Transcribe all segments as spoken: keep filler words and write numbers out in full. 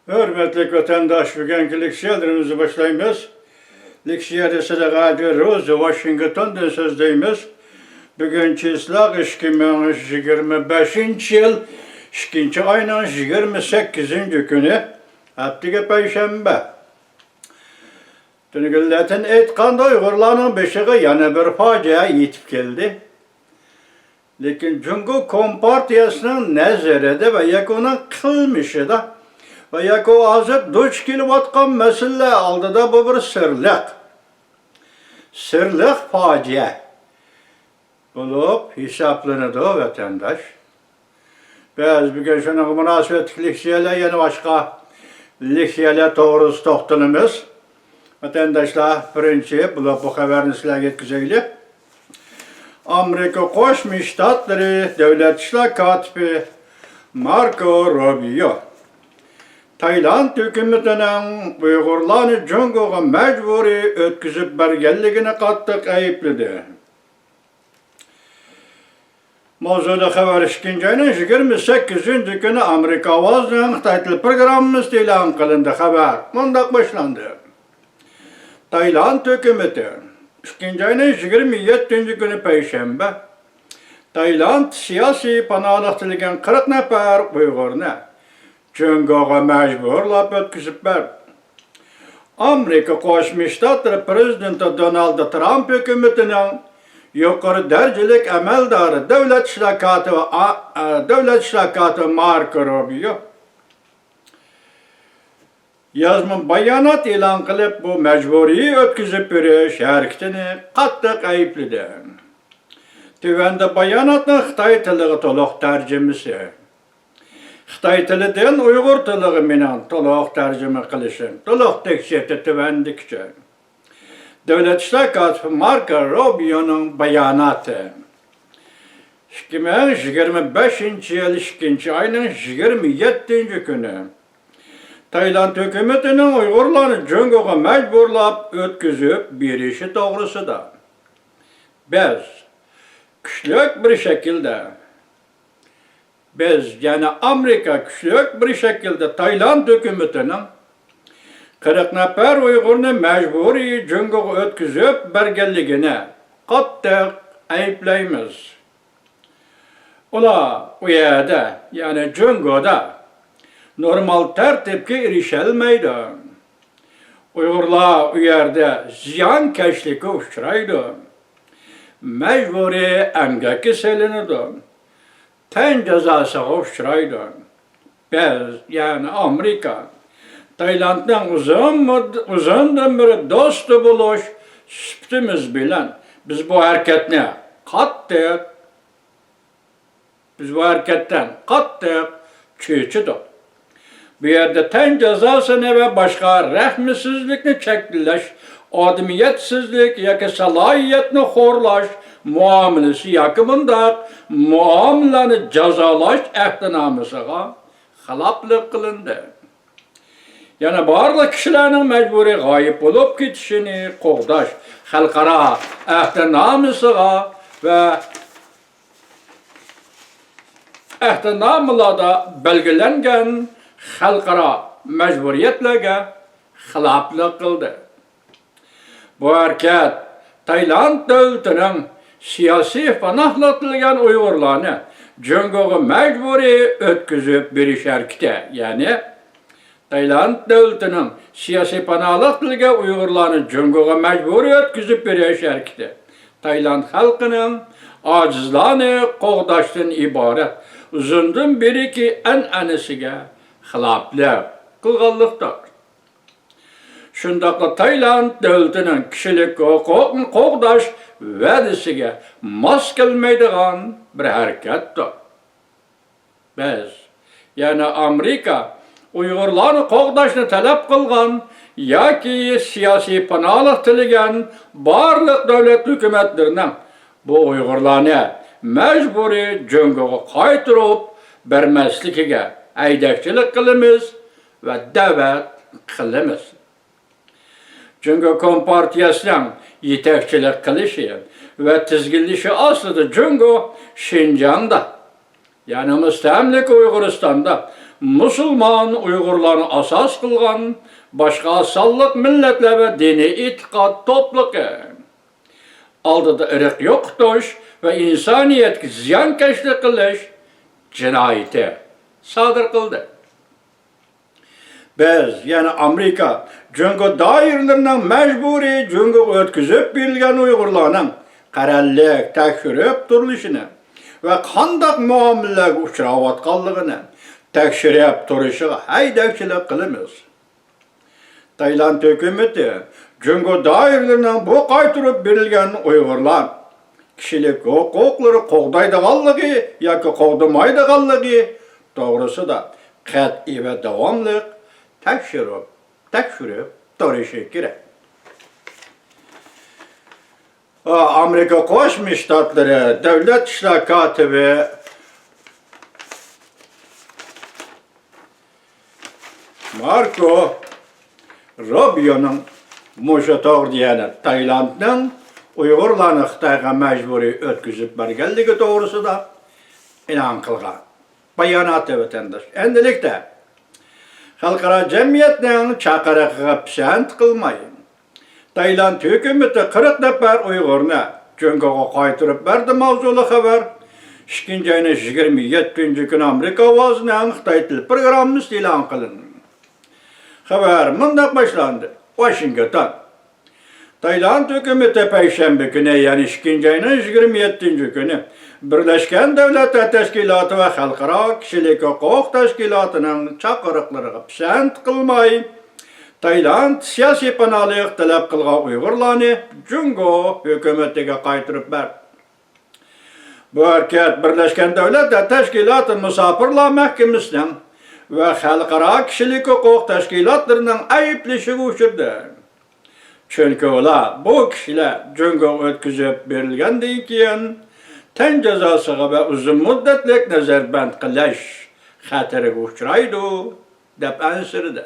ھۆرمەتلىك ۋەتەنداش، بۈگۈنكى لېكسىيەلىرىمىزنى باشلايمىز. لېكسىيەدە سىلەرگە ھازىر روزا ۋاشىنگتوندىن سۆزلەيمىز. بۈگۈن چىسلاق ئىككى مىڭ يىگىرمە بەشىنچى يىل، ئىككىنچى ئاينىڭ يىگىرمە سەككىزىنچى كۈنى، ھەپتىگە پەيشەنبە. تۈنۈگۈنلەتىن ئېيتقاندا، ئۇيغۇرلارنىڭ بېشىغا يەنە بىر پاجىئە يېتىپ كەلدى. لېكىن جۇڭگو كومپارتىيەسىنىڭ نەزىرىدە ۋە ياكى ئۇنىڭ قىلمىشىدا ۋە ياكى ئۇ ھازىر دۇچ كېلىۋاتقان مەسىلىلەر ئالدىدا بۇ بىر سىرلىق، سىرلىق پاجىئە بولۇپ ھېسابلىنىدۇ، ۋەتەنداش. بىز بۈگۈن شۇنىڭغا مۇناسىۋەتلىك لېكسىيەلەر، يەنە باشقا لېكسىيەلەر توغرىسىدا توختىلىمىز. ۋەتەنداشلار، بىرىنچى بولۇپ بۇ خەۋەرنى سىلەرگە يەتكۈزەيلى. ئامېرىكا قوشما شتاتلىرى دۆلەت ئىشلار كاتىپى ماركو روبىيو تايلاند ھۆكۈمىتىنىڭ ئۇيغۇرلارنى جۇڭگوغا مەجبۇرىي ئۆتكۈزۈپ بەرگەنلىكىنى قاتتىق ئەيىبلىدى. ماۋزۇدا خەۋەر. ئىككىنچى ئاينىڭ يىگىرمە سەككىزىنچى كۈنى ئامېرىكا ئاۋازىنىڭ خىتاي تىل پروگراممىسىدا ئېلان قىلىندى. خەۋەر مۇنداق باشلاندى. تايلاند ھۆكۈمىتى ئىككىنچى ئاينىڭ يىگىرمە يەتتىنچى كۈنى، پەيشەنبە، تايلاند سىياسىي پاناھلىق تىلىگەن قىرىق نەپەر ئۇيغۇرنى جۇڭگوغا مەجبۇرلاپ ئۆتكۈزۈپ بەردى. ئامېرىكا قوشما شتاتلىرى پىرېزىدېنتى دونالد ترامپ ھۆكۈمىتىنىڭ يۇقىرى دەرىجىلىك ئەمەلدارى، دۆلەت ئىشلار كاتىپى، ئا-، ئا-، دۆلەت ئىشلار كاتىپى ماركو روبىيو يازما بايانات ئېلان قىلىپ، بۇ مەجبۇرىي ئۆتكۈزۈپ بېرىش ھەرىكىتىنى قاتتىق ئەيىبلىدى. تۆۋەندە باياناتنىڭ خىتاي تىلىغا تولۇق تەرجىمىسى. خىتاي تىلىدىن ئۇيغۇر تىلىغا مېنىڭ تولۇق تەرجىمە قىلىشىم، تولۇق تېكىستى تۆۋەندىكىچە. دۆلەت ئىشلار كاتىپى ماركو روبىيونىڭ باياناتى. ئىككى مىڭ يىگىرمە بەشىنچى يىل ئىككىنچى ئاينىڭ يىگىرمە يەتتىنچى كۈنى تايلاند ھۆكۈمىتىنىڭ ئۇيغۇرلارنى جۇڭگوغا مەجبۇرلاپ ئۆتكۈزۈپ بېرىشى توغرىسىدا. بىز كۈچلۈك بىر شەكىلدە، بىز، يەنى ئامېرىكا كۈچلۈك بىر شەكىلدە تايلاند ھۆكۈمىتىنىڭ قىرىق نەپەر ئۇيغۇرنى مەجبۇرىي جۇڭگوغا ئۆتكۈزۈپ بەرگەنلىكىنى قاتتىق ئەيىبلەيمىز. ئۇلار ئۇ يەردە، يەنى جۇڭگودا نورمال تەرتىپكە ئېرىشەلمەيدۇ. ئۇيغۇرلار ئۇ يەردە زىيانكەشلىككە ئۇچرايدۇ. مەجبۇرىي ئەمگەككە سېلىنىدۇ. تەن جازاسىغا ئۇچرايدۇ. بىز، يەنى ئامېرىكا، تايلاندنىڭ ئۇزۇن مۇد-، ئۇزۇندىن بېرى دوستى بولۇش سۈپىتىمىز بىلەن بىز بۇ ھەرىكەتنى قاتتىق، بىز بۇ ھەرىكەتتىن قاتتىق چۆچۈدۇق. بۇ يەردە تەن جازاسىنى ۋە باشقا رەھمسىزلىكنى چەكلەش، ئادىمىيەتسىزلىك ياكى سالاھىيەتنى خورلاش مۇئامىلىسى ياكى بۇنداق مۇئامىلىلەرنى جازالاش ئەھدىنامىسىغا خىلاپلىق قىلىندى. يەنە بارلىق كىشىلەرنىڭ مەجبۇرىي غايىب بولۇپ كېتىشىنى قوغداش خەلقئارا ئەھدىنامىسىغا ۋە ئەھدىنامىلاردا بەلگىلەنگەن خەلقئارا مەجبۇرىيەتلەرگە خىلاپلىق قىلدى. بۇ ھەرىكەت تايلاند دۆلىتىنىڭ سىياسىي پاناھلىق تىلىگەن ئۇيغۇرلارنى جۇڭگوغا مەجبۇرىي ئۆتكۈزۈپ بېرىش ھەرىكىتى، يەنى تايلاند دۆلىتىنىڭ سىياسىي پاناھلىق تىلىگەن ئۇيغۇرلارنى جۇڭگوغا مەجبۇرىي ئۆتكۈزۈپ بېرىش ھەرىكىتى تايلاند خەلقىنىڭ ئاجىزلارنى قوغداشتىن ئىبارەت ئۇزۇندىن بېرىكى ئەنئەنىسىگە خىلاپلىق قىلغانلىقتۇر. شۇنداقلا تايلاند دۆلىتىنىڭ كىشىلىك ھوقۇقنى قوغداش ۋەدىسىگە ماس كەلمەيدىغان بىر ھەرىكەتتۇر. بىز، يەنى ئامېرىكا، ئۇيغۇرلارنى قوغداشنى تەلەپ قىلغان ياكى سىياسىي پاناھلىق تىلىگەن بارلىق دۆلەت ھۆكۈمەتلىرىنىڭ بۇ ئۇيغۇرلارنى مەجبۇرىي جۇڭگوغا قايتۇرۇپ بەرمەسلىكىگە ھەيدەكچىلىك قىلىمىز ۋە دەۋەت قىلىمىز. جۇڭگو كومپارتىيەسىنىڭ يېتەكچىلىك قىلىشى ۋە تىزگىنلىشى ئاستىدا جۇڭگو شىنجاڭدا، يەنى مۇستەملىكە ئۇيغۇرىستاندا مۇسۇلمان ئۇيغۇرلارنى ئاساس قىلغان باشقا سانلىق مىللەتلەر ۋە دىنىي ئېتىقاد توپلىقى ئالدىدا ئىرق يوقىتىش ۋە ئىنسانىيەتكە زىيانكەشلىك قىلىش جىنايىتى سادىر قىلدى. بىز، يەنى ئامېرىكا، جۇڭگو دائىرىلىرىنىڭ مەجبۇرىي جۇڭگوغا ئۆتكۈزۈپ بېرىلگەن ئۇيغۇرلارنىڭ قەرەللىك تەكشۈرۈپ تۇرۇلۇشىنى ۋە قانداق مۇئامىلىلەرگە ئۇچراۋاتقانلىقىنى تەكشۈرۈپ تۇرۇشىغا ھەيدەكچىلىك قىلىمىز. تايلاند ھۆكۈمىتى جۇڭگو دائىرىلىرىنىڭ بۇ قايتۇرۇپ بېرىلگەن ئۇيغۇرلار كىشىلىك ھوقۇقلىرى قوغدايدىغانلىقى ياكى قوغدىمايدىغانلىقى توغرىسىدا قەتئىي ۋە داۋاملىق تەكشۈرۈپ، تەكشۈرۈپ تۇرۇشى كېرەك. ئامېرىكا قوشما شتاتلىرى دۆلەت ئىشلار كاتىپى ماركو روبىيونىڭ مۇشۇ توغرىدا، يەنى تايلاندنىڭ ئۇيغۇرلارنى خىتايغا مەجبۇرىي ئۆتكۈزۈپ بەرگەنلىكى توغرىسىدا ئېلان قىلغان باياناتى، ۋەتەنداش، ئەمدىلىكتە خەلقئارا جەمئىيەتنىڭ چاقىرىقىغا پىسەنت قىلماي، تايلاند ھۆكۈمىتى قىرىق نەپەر ئۇيغۇرنى جۇڭگوغا قايتۇرۇپ بەردى ماۋزۇلۇق خەۋەر ئىككىنچى ئاينىڭ يىگىرمە يەتتىنچى كۈنى ئامېرىكا ئاۋازىنىڭ خىتاي تىل پروگراممىسىدا ئېلان قىلىندى. خەۋەر مۇنداق باشلاندى. ۋاشىنگتون. تايلاند ھۆكۈمىتى پەيشەنبە كۈنى، يەنى ئىككىنچى ئاينىڭ يىگىرمە يەتتىنچى كۈنى بىرلەشكەن دۆلەتلەر تەشكىلاتى ۋە خەلقئارا كىشىلىك ھوقۇق تەشكىلاتىنىڭ چاقىرىقلىرىغا پىسەنت قىلماي، تايلاند سىياسىي پاناھلىق تەلەپ قىلغان ئۇيغۇرلارنى جۇڭگو ھۆكۈمىتىگە قايتۇرۇپ بەردى. بۇ ھەرىكەت بىرلەشكەن دۆلەتلەر تەشكىلاتى مۇساپىرلار مەھكىمىسىنىڭ ۋە خەلقئارا كىشىلىك ھوقۇق تەشكىلاتلىرىنىڭ ئەيىبلىشىگە ئۇچرىدى. چۈنكى ئۇلار بۇ كىشىلەر جۇڭگوغا ئۆتكۈزۈپ بېرىلگەندىن كېيىن تەن جازاسىغا ۋە ئۇزۇن مۇددەتلىك نەزەربەند قىلىش خەتىرىگە ئۇچرايدۇ، دەپ ئەنسىرىدى.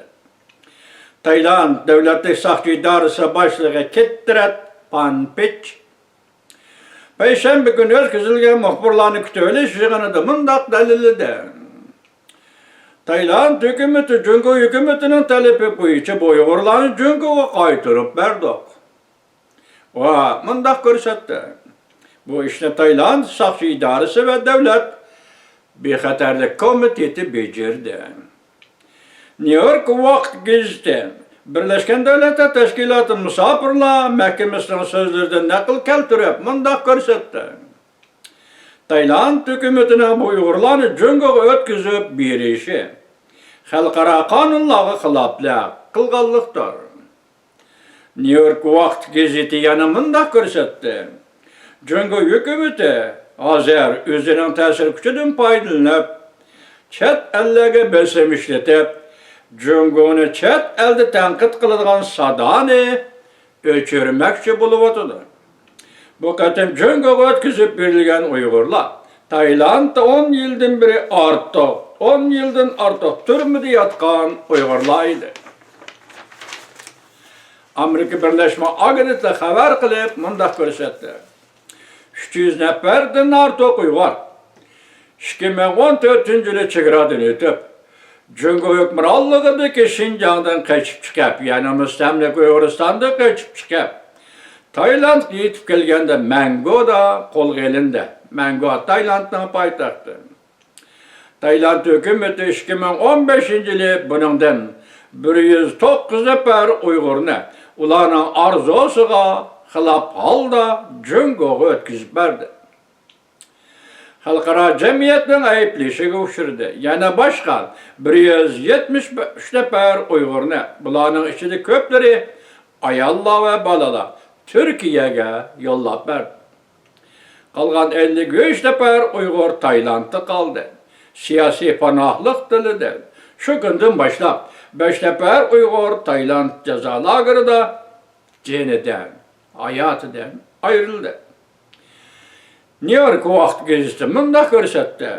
تايلاند دۆلەتلىك ساقچى ئىدارىسى باشلىقى كىتتىرەت پانپىچ پەيشەنبە كۈنى ئۆتكۈزۈلگەن مۇخبىرلارنى كۈتۈۋېلىش يىغىنىدا مۇنداق دەلىللىدى. تايلاند ھۆكۈمىتى جۇڭگو ھۆكۈمىتىنىڭ تەلىپى بويىچە بۇ ئۇيغۇرلارنى جۇڭگوغا قايتۇرۇپ بەردۇق. ۋە مۇنداق كۆرسەتتى. بۇ ئىشنى تايلاند ساقچى ئىدارىسى ۋە دۆلەت بىخەتەرلىك كومىتېتى بېجىردى. نيۇ يورك ۋاقىت گېزىتى بىرلەشكەن دۆلەتلەر تەشكىلاتى مۇساپىرلار مەھكىمىسىنىڭ سۆزلىرىدىن نەقىل كەلتۈرۈپ مۇنداق كۆرسەتتى. تايلاند ھۆكۈمىتىنىڭ بۇ ئۇيغۇرلارنى جۇڭگوغا ئۆتكۈزۈپ بېرىشى خەلقئارا قانۇنلارغا خىلاپلىق قىلغانلىقتۇر. نيۇ يورك ۋاقىت گېزىتى يەنە مۇنداق كۆرسەتتى. جۇڭگو ھۆكۈمىتى ھازىر ئۆزىنىڭ تەسىر كۈچىدىن پايدىلىنىپ، چەت ئەللەرگە بېسىم ئىشلىتىپ، جۇڭگونى چەت ئەلدە تەنقىد قىلىدىغان سادانى ئۆچۈرمەكچى بولۇۋاتىدۇ. بۇ قېتىم جۇڭگوغا ئۆتكۈزۈپ بېرىلگەن ئۇيغۇرلار تايلاندتا ئون يىلدىن بېرى ئارتۇق، ئون يىلدىن ئارتۇق تۈرمىدە ياتقان ئۇيغۇرلار ئىدى. ئامېرىكا بىرلەشمە ئاگېنتلىقى خەۋەر قىلىپ مۇنداق كۆرسەتتى. ئۈچ يۈز نەپەردىن ئارتۇق ئۇيغۇر ئىككى مىڭ ئون تۆتىنچى يىلى چېگرادىن ئۆتۈپ، جۇڭگو ھۆكۈمرانلىقىدىكى شىنجاڭدىن قېچىپ چىقىپ، يەنى مۇستەملىكە ئۇيغۇرىستاندىن قېچىپ چىقىپ، تايلاندقا يېتىپ كەلگەندە مەنگۇدا قولغا ئېلىندى. مەنگۇ تايلاندنىڭ پايتەختى. تايلاند ھۆكۈمىتى ئىككى مىڭ ئون بەشىنچى يىلى بۇنىڭدىن بىر يۈز توققۇز نەپەر ئۇيغۇرنى ئۇلارنىڭ ئارزۇسىغا خىلاپ ھالدا جۇڭگوغا ئۆتكۈزۈپ بەردى. خەلقئارا جەمئىيەتنىڭ ئەيىبلىشىگە ئۇچرىدى. يەنە باشقا بىر يۈز يەتمىش ئۈچ نەپەر ئۇيغۇرنى، بۇلارنىڭ ئىچىدە كۆپلىرى ئاياللار ۋە بالىلار، تۈركىيەگە يوللاپ بەردى. قالغان ئەللىك ئۈچ نەپەر ئۇيغۇر تايلاندتا قالدى. سىياسىي پاناھلىق تىلىدى. شۇ كۈندىن باشلاپ بەش نەپەر ئۇيغۇر تايلاند جازا لاگېرىدا جېنىدىن، ھاياتىدىن ئايرىلدى. نيۇ يورك ۋاقىت گېزىتى مۇنداق كۆرسەتتى.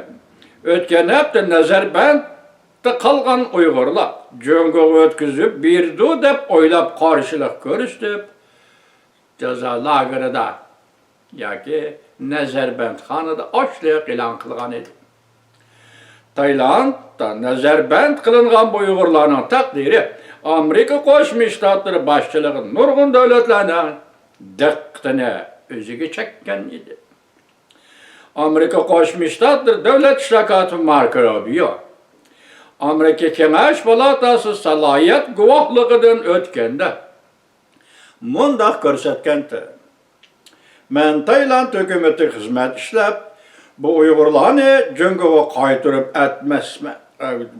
ئۆتكەن ھەپتە نەزەربەندتە قالغان ئۇيغۇرلار جۇڭگوغا ئۆتكۈزۈپ بېرىدۇ دەپ ئويلاپ قارشىلىق كۆرسىتىپ، جازا لاگېرىدا ياكى نەزەربەندخانىدا ئاچلىق ئېلان قىلغان ئىدى. تايلاندتا نەزەربەند قىلىنغان بۇ ئۇيغۇرلارنىڭ تەقدىرى ئامېرىكا قوشما شتاتلىرى باشچىلىقى نۇرغۇن دۆلەتلەرنىڭ دىققىتىنى ئۆزىگە چەككەن ئىدى. ئامېرىكا قوشما شتاتلىرى دۆلەت ئىشلار كاتىپى ماركو روبىيو ئامېرىكا كېڭەش پالاتاسى سالاھىيەت گۇۋاھلىقىدىن ئۆتكەندە مۇنداق كۆرسەتكەنتى: مەن تايلاند ھۆكۈمىتىگە خىزمەت ئىشلەپ، بۇ ئۇيغۇرلارنى جۇڭگوغا قايتۇرۇپ ئەتمەسمەن،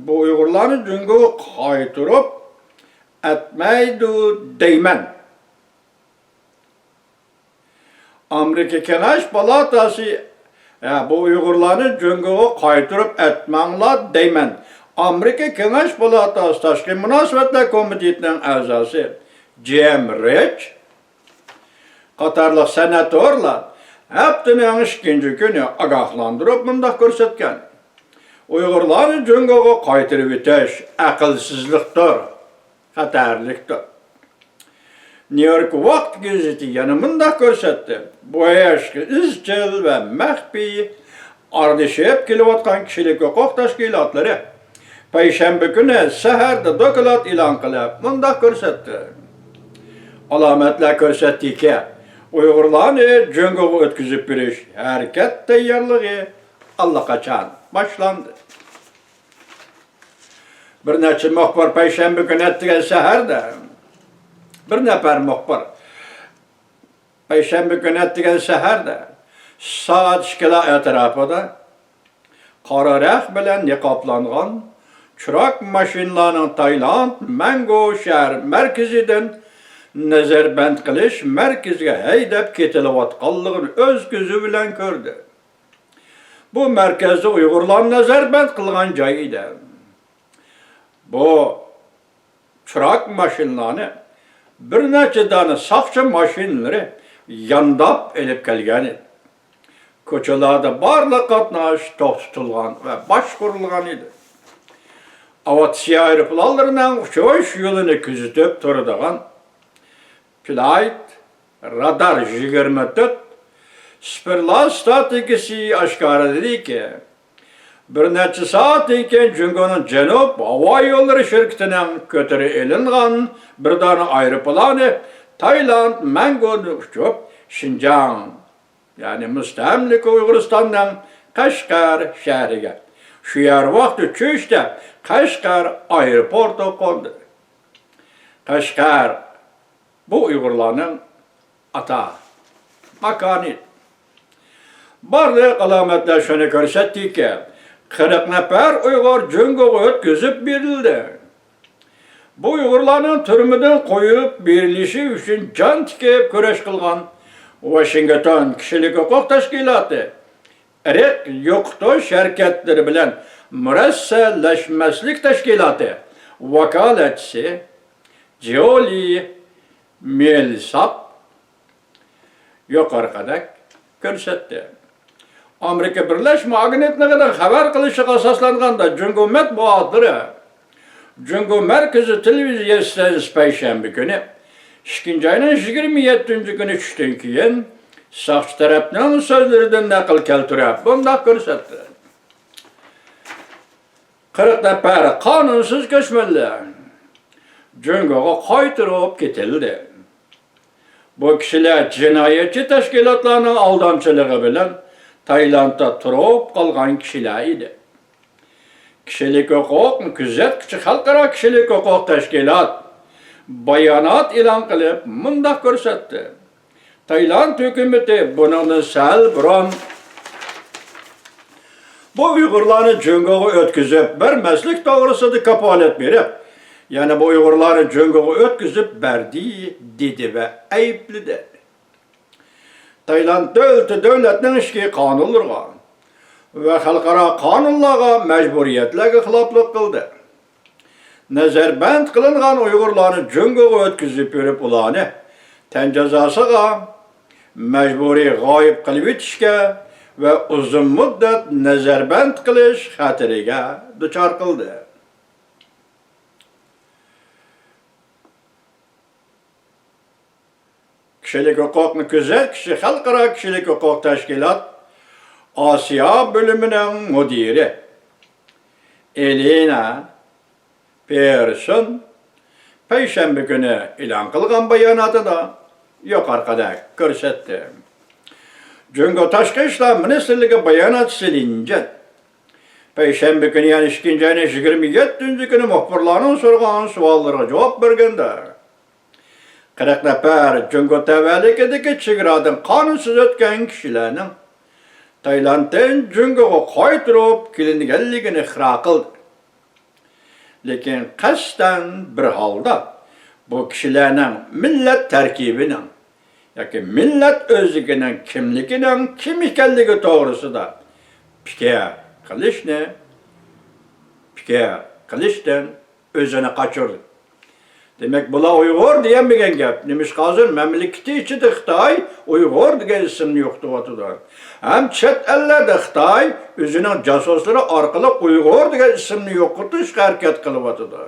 بۇ ئۇيغۇرلارنى جۇڭگوغا قايتۇرۇپ ئەتمەيدۇ دەيمەن. ئامېرىكا كېڭەش پالاتاسى، ھە، بۇ ئۇيغۇرلارنى جۇڭگوغا قايتۇرۇپ ئەتمەڭلار دەيمەن. ئامېرىكا كېڭەش پالاتاسى تاشقى مۇناسىۋەتلەر كومىتېتىنىڭ ئەزاسى جېم رىچ قاتارلىق سېناتورلار ھەپتىنىڭ ئىككىنچى كۈنى ئاگاھلاندۇرۇپ مۇنداق كۆرسەتكەن: ئۇيغۇرلارنى جۇڭگوغا قايتۇرۇۋېتىش ئەقىلسىزلىقتۇر، خەتەرلىكتۇر. نيۇ يورك ۋاقىت گېزىتى يەنە مۇنداق كۆرسەتتى: بۇ ئىشقا ئىزچىل ۋە مەخپىي ئارىلىشىپ كېلىۋاتقان كىشىلىك ھوقۇق تەشكىلاتلىرى پەيشەنبە كۈنى سەھەردە دوكلات ئېلان قىلىپ مۇنداق كۆرسەتتى: ئالامەتلەر كۆرسەتتىكى، ئۇيغۇرلارنى جۇڭگوغا ئۆتكۈزۈپ بېرىش ھەرىكەت تەييارلىقى ئاللىقاچان باشلاندى. بىر نەچچە مۇخبىر پەيشەنبە كۈنى ئەتىگەن سەھەردە، بىر نەپەر مۇخبىر پەيشەنبە كۈنى ئەتىگەن سەھەردە سائەت ئىككىلەر ئەتراپىدا قارا رەخت بىلەن نىقابلانغان چىراغ ماشىنىلارنىڭ تايلاند مەنگو شەھەر مەركىزىدىن نەزەربەند قىلىش مەركىزىگە ھەيدەپ كېتىلىۋاتقانلىقىنى ئۆز كۆزى بىلەن كۆردى. بۇ مەركەزدە ئۇيغۇرلارنى نەزەربەند قىلغان جاي ئىدى. بۇ چىراغ ماشىنىلارنى بىر نەچچە دانە ساقچى ماشىنىلىرى يانداپ ئېلىپ كەلگەن ئىدى. كوچىلاردا بارلىق قاتناش توختىتىلغان ۋە باشقۇرۇلغان ئىدى. ئاۋىئاتسىيە ئايروپىلانلىرىنىڭ ئۇچۇش يولىنى كۆزىتىپ تۇرىدىغان فلايت رادار يىگىرمە تۆت سىفىرلار ستاتىكىسى ئاشكارىلىدىكى، بىر نەچچە سائەتتىن كېيىن جۇڭگونىڭ جەنۇب ھاۋا يوللىرى شىركىتىنىڭ كۆتۈرە ئېلىنغان بىر دانە ئايروپىلانى تايلاند مەنگودىن ئۇچۇپ، شىنجاڭ، يەنى مۇستەملىكە ئۇيغۇرىستاننىڭ قەشقەر شەھىرىگە، شۇ يەر ۋاقتى چۈشتە قەشقەر ئايروپورتىغا قوندى. قەشقەر بۇ ئۇيغۇرلارنىڭ ئاتا ماكانى. بارلىق ئالامەتلەر شۇنى كۆرسەتتىكى، قىرىق نەپەر ئۇيغۇر جۇڭگوغا ئۆتكۈزۈپ بېرىلدى. بۇ ئۇيغۇرلارنىڭ تۈرمىدىن قويۇپ بېرىلىشى ئۈچۈن جان تىكىپ كۈرەش قىلغان ۋاشىنگتون كىشىلىك ھوقۇق تەشكىلاتى ئىرق يوقىتىش ھەرىكەتلىرى بىلەن مۇرەسسەلەشمەسلىك تەشكىلاتى ۋاكالەتچىسى جولى مىلساپ يۇقىرىقىدەك كۆرسەتتى. ئامېرىكا بىرلەشمە ئاگېنتلىقىنىڭ خەۋەر قىلىشىغا ئاساسلانغاندا، جۇڭگو مەتبۇئاتلىرى، جۇڭگو مەركىزىي تېلېۋىزىيە ئىستانسىسى پەيشەنبە كۈنى، ئىككىنچى ئاينىڭ يىگىرمە يەتتىنچى كۈنى چۈشتىن كېيىن، ساقچى تەرەپنىڭ سۆزلىرىدىن نەقىل كەلتۈرۈپ، بۇنداق كۆرسەتتى. قىرىق نەپەر قانۇنسىز كۆچمەنلەر جۇڭگوغا قايتۇرۇپ كېتىلدى. بۇ كىشىلەر جىنايەتچى تەشكىلاتلارنىڭ ئالدامچىلىقى بىلەن تايلاندتا تۇرۇپ قالغان كىشىلەر ئىدى. كىشىلىك ھوقۇق كۆزەتكۈچى خەلقئارا كىشىلىك ھوقۇق تەشكىلات بايانات ئېلان قىلىپ مۇنداق كۆرسەتتى: تايلاند ھۆكۈمىتى بۇنىڭدىن سەل بۇرۇن بۇ ئۇيغۇرلارنى جۇڭگوغا ئۆتكۈزۈپ بەرمەسلىك توغرىسىدا كاپالەت بېرىپ، يەنە بۇ ئۇيغۇرلارنى جۇڭگوغا ئۆتكۈزۈپ بەردى، دېدى ۋە ئەيىبلىدى. تايلاند دۆلىتى دۆلەتنىڭ ئىچكى قانۇنلىرىغا ۋە خەلقئارا قانۇنلارغا مەجبۇرىيەتلەرگە خىلاپلىق قىلدى. نەزەربەند قىلىنغان ئۇيغۇرلارنى جۇڭگوغا ئۆتكۈزۈپ بېرىپ، ئۇلارنى تەن جازاسىغا، مەجبۇرىي غايىب قىلىۋېتىشكە ۋە ئۇزۇن مۇددەت نەزەربەند قىلىش خەتىرىگە دۇچار قىلدى. كىشىلىك ھوقۇقنى كۆزەتكۈچى خەلقئارا كىشىلىك ھوقۇق تەشكىلات ئاسىيا بۆلۈمىنىڭ مۇدىرى ئېلىنا پېرسون پەيشەنبە كۈنى ئېلان قىلغان باياناتىدا يۇقىرىقىدەك كۆرسەتتى. جۇڭگو تاشقى ئىشلار مىنىستىرلىكى باياناتچىسى لىن جەن پەيشەنبە كۈنى، يەنى ئىككىنچى ئاينىڭ يىگىرمە يەتتىنچى كۈنى مۇخبىرلارنىڭ سورىغان سوئاللىرىغا جاۋاب بەرگەندە، قىرىق نەپەر جۇڭگو تەۋەلىكىدىكى چېگرادىن قانۇنسىز ئۆتكەن كىشىلەرنىڭ تايلاندتىن جۇڭگوغا قايتۇرۇپ كېلىنگەنلىكىنى ئىقرار قىلدى. لېكىن قەستەن بىر ھالدا بۇ كىشىلەرنىڭ مىللەت تەركىبىنىڭ ياكى مىللەت ئۆزلۈكىنىڭ كىملىكىنىڭ كىم ئىكەنلىكى توغرىسىدا پىكىر قىلىشنى، پىكىر قىلىشتىن ئۆزىنى قاچۇردى. دېمەك، بۇلار ئۇيغۇر دېيەلمىگەن گەپ. نېمىشقا ھازىر مەملىكىتى ئىچىدە خىتاي ئۇيغۇر دېگەن ئىسىمنى يوقىتىۋاتىدۇ. ھەم چەت ئەللەردە خىتاي ئۆزىنىڭ جاسۇسلىرى ئارقىلىق ئۇيغۇر دېگەن ئىسىمنى يوقىتىشقا ھەرىكەت قىلىۋاتىدۇ.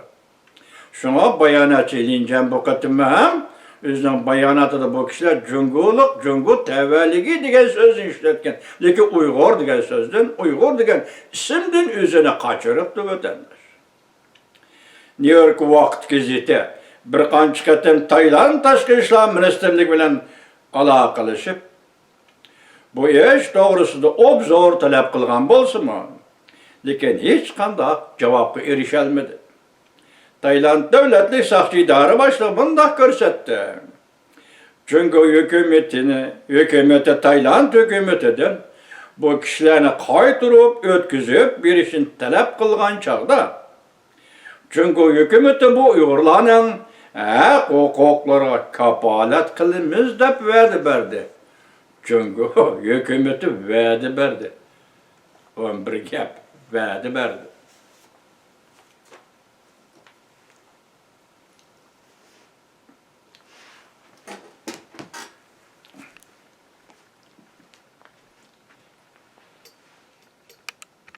شۇڭا باياناتچى لىن جەن بۇ قېتىممۇ ھەم ئۆزىنىڭ باياناتىدا بۇ كىشىلەر جۇڭگولۇق، جۇڭگو تەۋەلىكى دېگەن سۆزنى ئىشلەتكەن، لېكىن ئۇيغۇر دېگەن سۆزدىن، ئۇيغۇر دېگەن ئىسىمدىن ئۆزىنى قاچۇرۇپتۇ، ۋەتەنداش. نيۇ يورك ۋاقىت گېزىتى بىر قانچە قېتىم تايلاند تاشقى ئىشلار مىنىستىرلىكى بىلەن ئالاقىلىشىپ، بۇ ئىش توغرىسىدا ئوبزور تەلەپ قىلغان بولسىمۇ، لېكىن ھېچقانداق جاۋابقا ئېرىشەلمىدى. تايلاند دۆلەتلىك ساقچى ئىدارە باشلىقى مۇنداق كۆرسەتتى: جۇڭگو ھۆكۈمىتىنى، ھۆكۈمىتى تايلاند ھۆكۈمىتىدىن بۇ كىشىلەرنى قايتۇرۇپ ئۆتكۈزۈپ بېرىشنى تەلەپ قىلغان چاغدا، جۇڭگو ھۆكۈمىتى بۇ ئۇيغۇرلارنىڭ ھەق-ھوقۇقلىرىغا كاپالەت قىلىمىز دەپ ۋەدە بەردى. جۇڭگو ھۆكۈمىتى ۋەدە بەردى. ئون بىر گەپ، ۋەدە بەردى.